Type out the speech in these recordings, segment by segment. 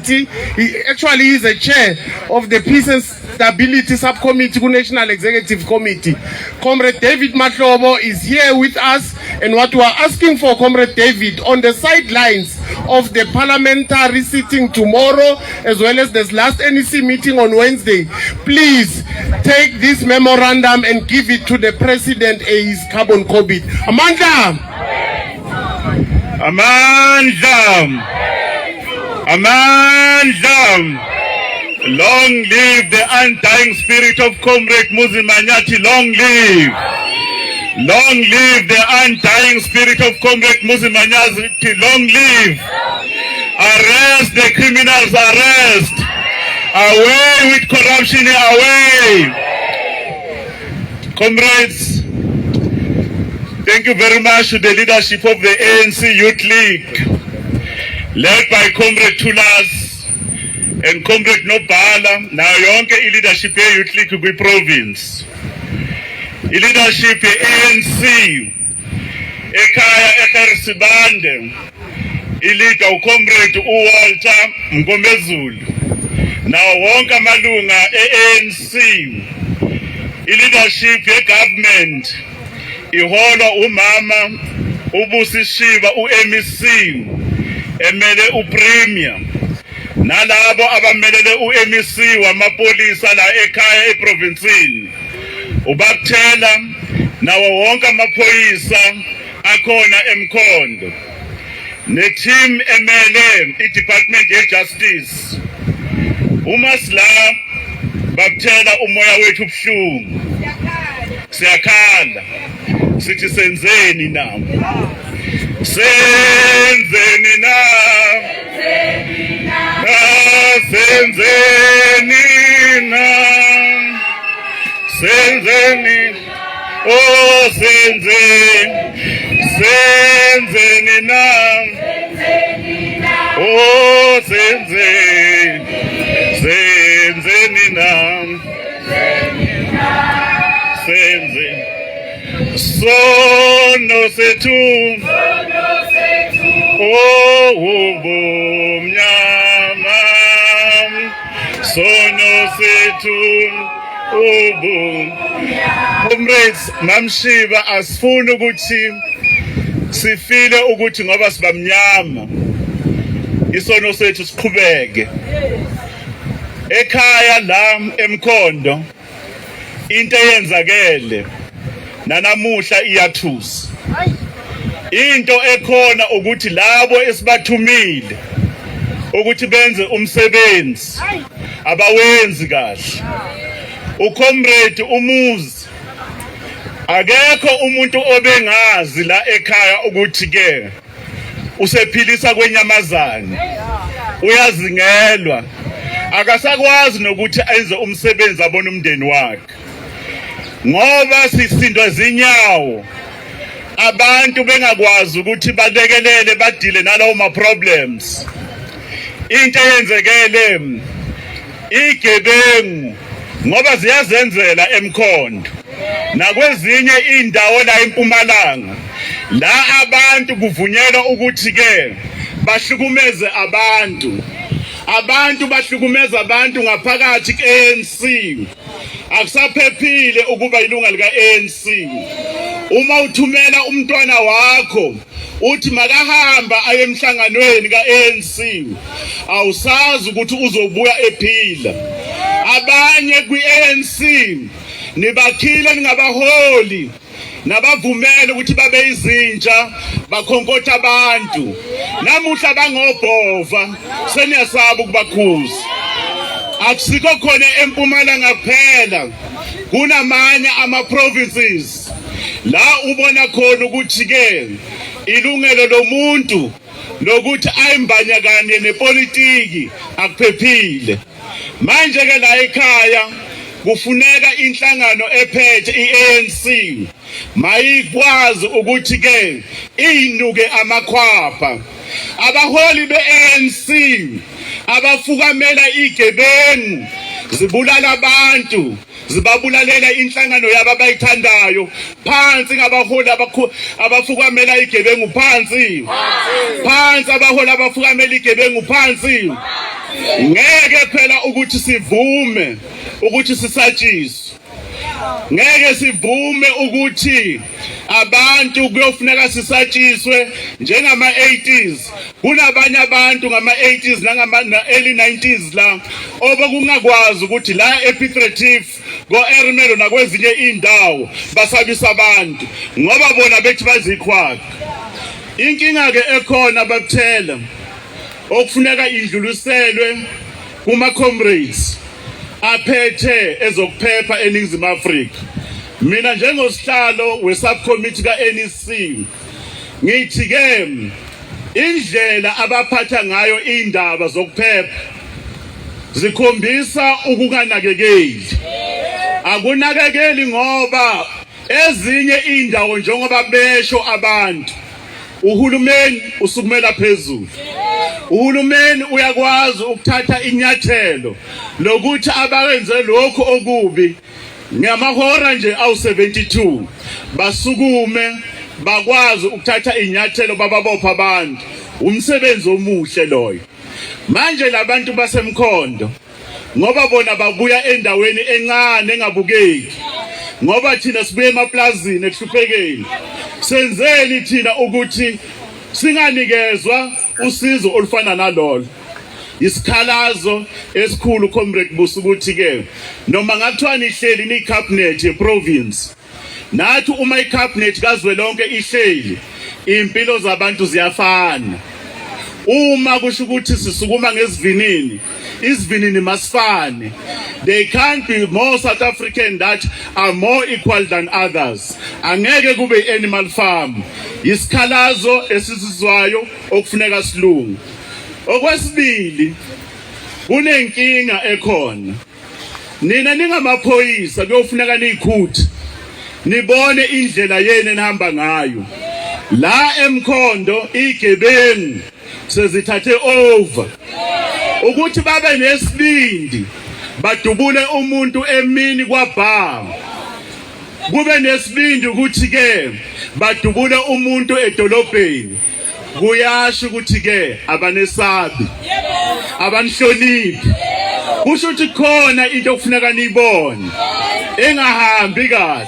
capacity. He actually is a chair of the Peace and Stability Subcommittee, National Executive Committee. Comrade David Mahlobo is here with us, and what we are asking for, Comrade David, on the sidelines of the parliamentary sitting tomorrow, as well as this last NEC meeting on Wednesday, please take this memorandum and give it to the president as carbon copy. Amandla! Amandla! Amandla! Long live the undying spirit of Comrade Muzi Manyathi. Long live! Long live the undying spirit of Comrade Muzi Manyathi. Long live! Arrest the criminals, arrest! Away with corruption, away! Comrades, thank you very much to the leadership of the ANC Youth League, led by Comrade Tulas and Comrade Nobala, nayo yonke i-leadership ye-Youth League kwi-province. I-leadership ye-ANC ekhaya eGert Sibande i-leader uComrade uWalter Mngomezulu nawo wonke amalunga e-ANC. I-leadership ye-government iholwa umama uBusi Shiba, u-MEC emele uPremier, nalabo abamelele u-MEC wamapolisa la ekhaya eprovinsini, ubakuthela nawo wonke amaphoyisa akhona eMkhondo, ne-team emele i-Department ye-Justice. Uma sila bakuthela, umoya wethu ubuhlungu, siyakhala, sithi senzeni na, senzeni na, senzeni na, senzeni, oh, senzeni, senzeni na, oh, senzeni, senzeni na, senze sono sethu, oh, ubumnyama, sono sethu ubu. Comrades, Mamshiba, asifuni ukuthi sifile ukuthi ngoba sibamnyama isono sethu siqhubeke ekhaya la eMkhondo. Into eyenzakele nanamuhla iyathusa. Into ekhona ukuthi labo esibathumile ukuthi benze umsebenzi abawenzi kahle. Ucomrade uMuzi, akekho umuntu obengazi la ekhaya ukuthi ke usephilisa kwenyamazane, uyazingelwa, akasakwazi nokuthi enze umsebenzi, abone umndeni wakhe, ngoba sisindwa zinyawo, abantu bengakwazi ukuthi balekelele, badile nalawo ma problems. Into eyenzekele, igebengu ngoba ziyazenzela eMkhondo nakwezinye indawo la eMpumalanga, la abantu kuvunyelwa ukuthi ke bahlukumeze abantu, abantu bahlukumeza abantu ngaphakathi ku-ANC. Akusaphephile ukuba ilunga lika-ANC. Uma uthumela umntwana wakho, uthi makahamba aye emhlanganweni ka-ANC, awusazi ukuthi uzobuya ephila. Abanye kwi-ANC nibakhile, ningabaholi, nabavumela ukuthi babe izinja, bakhonkotha abantu. Namuhla bangobhova, seniyasaba ukubakhuza. Akusikho khona eMpumalanga kuphela, kunamanye ama-provinces la ubona khona ukuthi ke ilungelo lomuntu lokuthi ayimbanyakanye nepolitiki akuphephile. Manje ke la ekhaya kufuneka inhlangano ephethe iANC mayikwazi ukuthi ke inuke amakhwapha abaholi beANC abafukamela igebengu zibulala abantu, zibabulalela inhlangano yabo abayithandayo. Phansi ngabaholi abafukamela igebengu, phansi, phansi abaholi abafukamela igebengu, phansi. Ngeke phela ukuthi sivume ukuthi sisatshiswe. Ngeke sivume ukuthi abantu kuyofuneka sisatshiswe njengama 80s. Kunabanye abantu ngama 80s nangama early 90s la obekungakwazi ukuthi la ePiet Retief, ko-Ermelo nakwezinye indawo basabisa abantu ngoba bona bethi bazikhwaka. Inkinga ke ekhona bakuthela okufuneka idluliselwe kuma comrades aphethe ezokuphepha eNingizimu Afrika. Mina njengosihlalo we-subcommittee ka-NEC ngithi ke indlela abaphatha ngayo indaba zokuphepha zikhombisa ukunganakekeli. Akunakekeli ngoba ezinye indawo njengoba besho abantu uhulumeni usukumela phezulu. Uhulumeni uyakwazi ukuthatha inyathelo lokuthi abawenze lokhu okubi ngamahora nje awu-72 basukume bakwazi ukuthatha inyathelo bababopha abantu. Umsebenzi omuhle loyo. Manje labantu basemkhondo ngoba bona babuya endaweni encane engabukeki, ngoba thina sibuye emaplazini ekuhluphekeni, senzeni thina ukuthi singanikezwa usizo olufana nalolo? Isikhalazo esikhulu, Comrade Busi, ukuthi ke noma ngathiwa nihleli ni cabinet ye province, nathi uma icabinet kazwelonke ihleli, impilo zabantu ziyafana. Uma kusho ukuthi sisukuma ngesivinini, isivinini masifane. They can't be more South African that are more equal than others. Angeke kube i-animal farm. Isikhalazo esisizwayo okufuneka silungu. Okwesibili, kunenkinga ekhona. Nina ningamaphoyisa kuyofuneka niyikhuthe nibone indlela yenu enihamba ngayo la emkhondo. Igebengu sezithathe over ukuthi babe nesibindi badubule umuntu emini kwabhama, kube nesibindi ukuthi ke badubule umuntu edolobheni. Kuyasho ukuthi ke abanesabi, abanihloniphi. Kusho ukuthi khona into okufuneka niyibone engahambi kahle,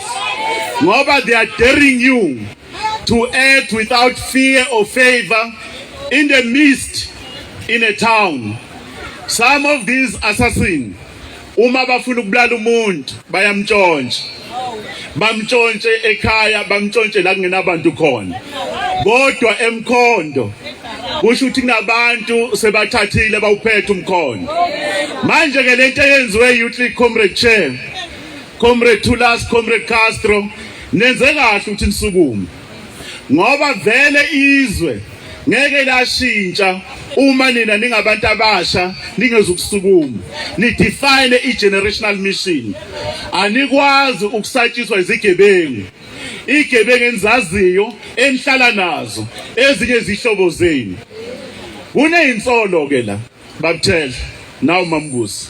ngoba they are daring you to act without fear or favor in the midst in a town. Some of these assassins, uma bafuna ukubulala umuntu, bayamtshontsha, bamtshontshe ekhaya, bamtshontshe la kungenabantu khona. Kodwa emkhondo kusho ukuthi kunabantu sebathathile, bawuphethe umkhondo. Manje ke lento eyenziwe Youth League, Comrade Chair, Comrade Thulas, Comrade Castro, nenze kahle ukuthi nisukume, ngoba vele izwe ngeke lashintsha uma nina ningabantu abasha ningezukusukuma ni-define i-generational mission. Anikwazi ukusatshiswa izigebengu, igebengu enizaziyo, enihlala nazo, ezinye izihlobo zenu. Kuneyinsolo ke la babuthela nawu mambusi,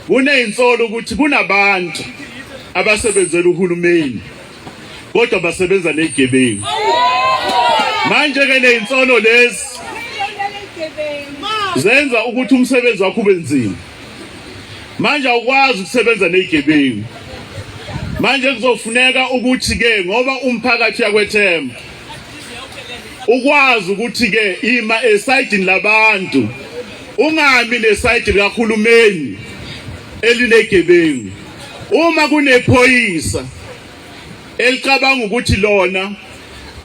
kuneyinsolo ukuthi kunabantu abasebenzela uhulumeni kodwa basebenza nezigebengu. Manje ke le insolo lezi zenza ukuthi umsebenzi wakho ube nzima. Manje awukwazi ukusebenza nezigebengu. Manje kuzofuneka ukuthi ke ngoba umphakathi uyakwethemba, ukwazi ukuthi ke ima esayidini labantu, ungami nesayidi likahulumeni elinegebengu. Uma kunephoyisa elicabanga ukuthi lona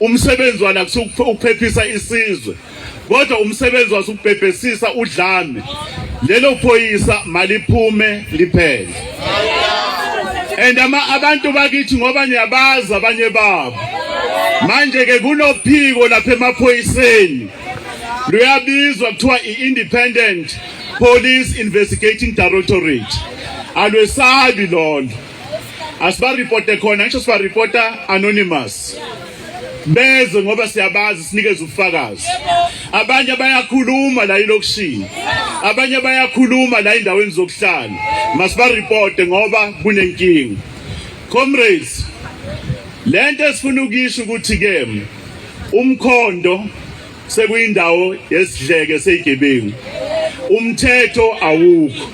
umsebenzi wala ukuphephisa isizwe, kodwa umsebenzi waso ukubhebhesisa udlame, lelo phoyisa maliphume liphele. And ama abantu bakithi, ngoba niyabazi abanye babo, manje ke kunophiko lapha emaphoyiseni, luyabizwa kuthiwa i-Independent Police Investigating Directorate. Alwesabi lolo, asibareporte khona. Ngisho sibareporta anonymous, beze ngoba siyabazi, sinikeze ubufakazi. Abanye bayakhuluma la ilokishini, abanye bayakhuluma la endaweni zokuhlala. Masibareporte ngoba kunenkinga. Comrades, lento esifuna ukuyisho ukuthi ke umkhondo sekuyindawo yesidleke seyigebengu. Umthetho awukho.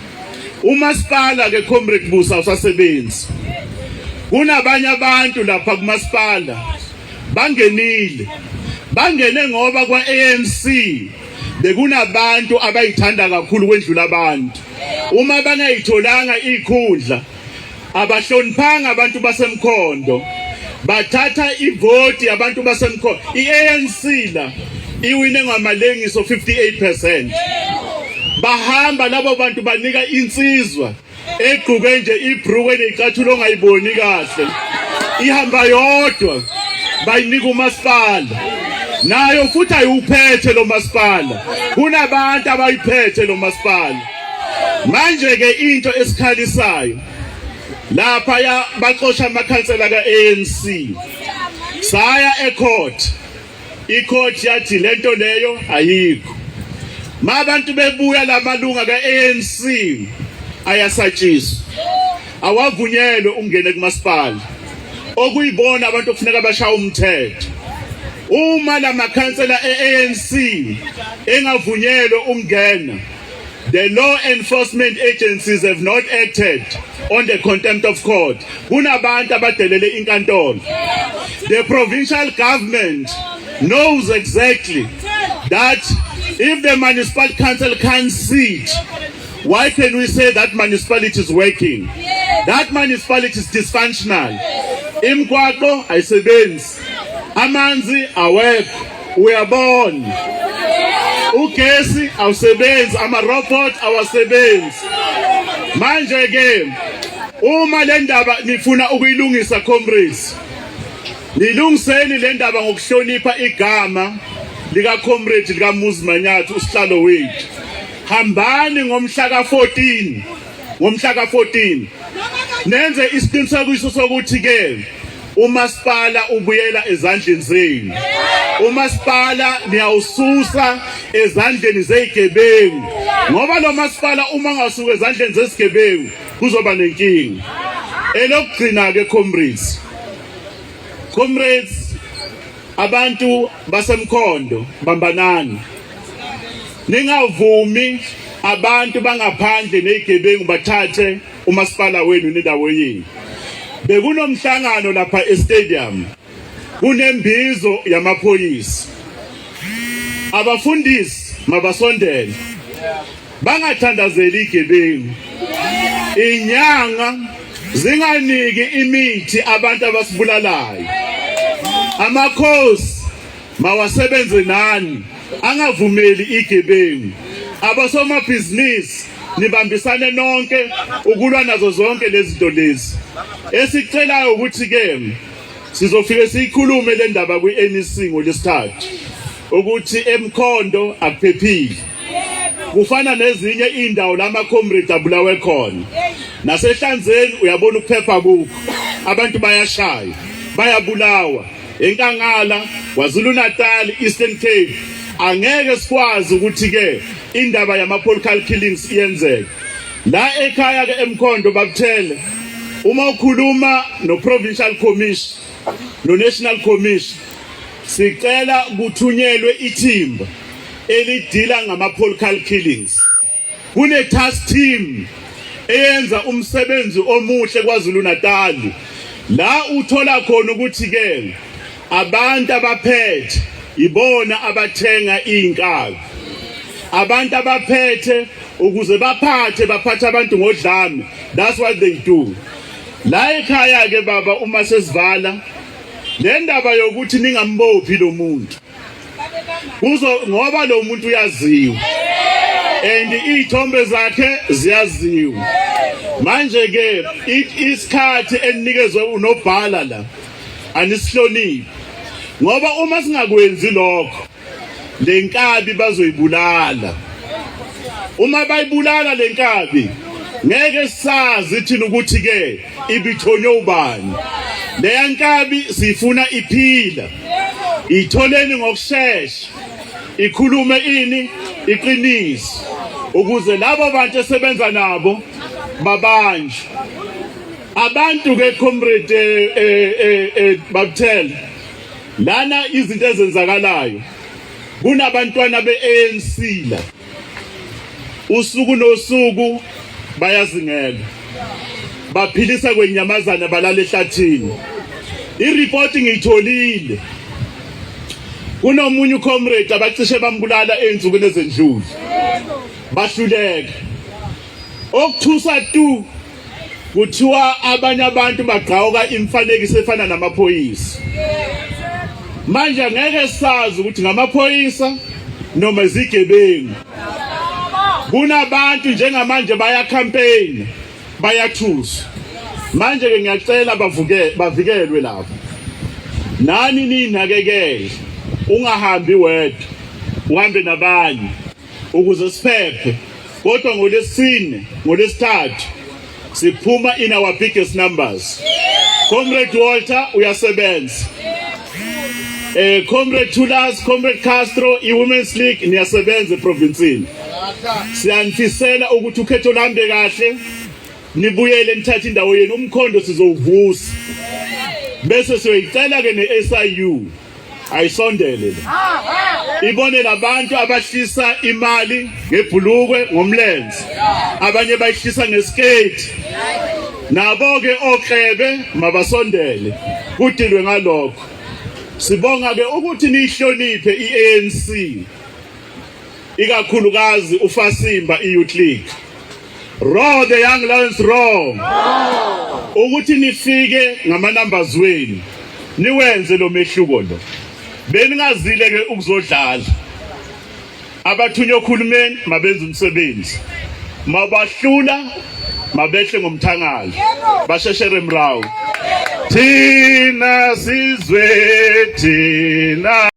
Umasipala ke Comrade Busa usasebenzi. Kunabanye abantu lapha kumasipala bangenile. Bangene ngoba kwa-ANC bekunabantu abayithanda kakhulu kwendlula abantu. Uma bangayitholanga ikhundla abahloniphanga abantu basemkhondo bathatha ivoti yabantu basemkhondo. I-ANC la iwine ngamalengiso 58%. Bahamba labo bantu banika insizwa egquke nje ibhruku eneyicathulo ongayiboni kahle, ihamba yodwa, bayinika umasipala. Nayo futhi ayiwuphethe lo masipala, kunabantu abayiphethe lo masipala. Manje ke into esikhalisayo lapha ya baxosha amakhansela ka-ANC, saya ecourt, icourt yathi lento leyo ayikho. Ma abantu bebuya lamalunga ka-ANC ayasatshiswa, awavunyelwe ukungena kumasipala, okuyibona abantu okufuneka bashaya umthetho. Uma lamakhansela e-ANC engavunyelwe ukungena, the law enforcement agencies have not acted on the contempt of court. Kunabantu abadelele inkantolo. The provincial government knows exactly that if the municipal council can't sit, why can we say that municipality is working? That municipality is dysfunctional. Imigwaqo ayisebenzi, amanzi awekho, uyabona, ugesi awusebenzi, ama-robot awasebenzi. Manje ke uma le ndaba nifuna ukuyilungisa, comrades, nilungiseni le ndaba ngokuhlonipha igama lika-comrade likaMuzi Manyathi, usihlalo wethu. Hambani ngomhla ka-14, ngomhla ka-14 nenze isiqinisekiso sokuthi ke umasipala ubuyela ezandleni zenu. Umasipala niyawususa ezandleni zezigebengu, ngoba lo masipala uma ungasuka ezandleni zezigebengu kuzoba nenkinga. Elokugcina ke comrades, comrades, abantu basemkhondo, bambanani, ningavumi abantu bangaphandle nezigebengu bathathe umasipala wenu nendawo yenu. Bekunomhlangano lapha estadium, kunembizo yamaphoyisa. Abafundisi mabasondele, bangathandazeli igebengu. Inyanga zinganiki imithi abantu abasibulalayo. Amakhosi mawasebenze nani, angavumeli igebengu. Abasomabhizinisi nibambisane nonke ukulwa nazo zonke lezi zinto lezi. Esicelayo ukuthi ke sizofike siyikhulume le ndaba kwi-NEC ngolwesithathu ukuthi emkhondo akuphephile, kufana nezinye indawo la ama-comrades abulawe khona. Nasehlanzeni uyabona ukuphepha kukho, abantu bayashaya, bayabulawa enkangala, KwaZulu Natal, Eastern Cape. Angeke sikwazi ukuthi ke indaba yama-political killings iyenzeke la ekhaya ke emkhondo. Babuthele, uma ukhuluma no-provincial commission no-national commission, sicela kuthunyelwe ithimba elidila ngama-political killings. Kune task team eyenza umsebenzi omuhle KwaZulu Natal, la uthola khona ukuthi ke abantu abaphethe ibona abathenga inkabi, abantu abaphethe ukuze baphathe baphathe abantu ngodlame. That's what they do. La ekhaya ke baba, uma sesivala le ndaba yokuthi ningambophi lo muntu, kuzo ngoba lo muntu uyaziwa and iy'thombe zakhe ziyaziwa. Manje ke isikhathi eninikezwe unobhala la anisihloniphi, ngoba uma singakwenzi lokho le nkabi bazoyibulala. Uma bayibulala le nkabi, ngeke sazi thina ukuthi ke ibithonywe ubani. Leya nkabi sifuna iphila, itholeni ngokushesha, ikhulume ini iqiniso ukuze labo bantu esebenza nabo babanjwe. Abantu ke comrade babuthele lana izinto ezenzakalayo, kunabantwana be-ANC la. Usuku nosuku bayazingela. Baphilisa kwenyamazana balala ehlathini. I-report ngiyitholile. Kunomunye ucomrade abacishe bambulala ezinsukwini ezendlule. Bahluleka. Okuthusa tu kuthiwa abanye abantu bagqawuka imifanekiso efana namaphoyisa. Manje angeke sazi ukuthi ngamaphoyisa noma izigebengu. Kunabantu njengamanje baya campaign bayathusa. Manje ke ngiyacela bavuke bavikelwe lapho. Nani ninakekele ungahambi wedwa uhambe nabanye ukuze siphephe kodwa ngolesine ngolesithathu siphuma in our biggest numbers. Comrade Walter uyasebenza, Comrade Thulas, Comrade Castro, i-Women's League niyasebenza eprovinsini. Siyanifisela ukuthi ukhetho luhambe kahle, nibuyele nithathe indawo yenu, umkhondo sizowuvusa. Bese siyoyicela ke ne-SIU ayisondele le ibone labantu abahlisa imali ngebhulukwe ngomlenze, abanye bayihlisa ngeskate, nabo ke oklebe mabasondele kudilwe ngalokho. Sibonga ke ukuthi nihloniphe iANC, ikakhulukazi uFasimba iYouth League. Roar the Young Lions, roar! Ukuthi nifike ngama numbers wenu niwenze lo mehluko lo. Beningazile ke ukuzodlala. Abathunywa okhulumeni mabenze umsebenzi. Mabahlula mabehle ngomthangala. Basheshere mrawu. Thina sizwe thina.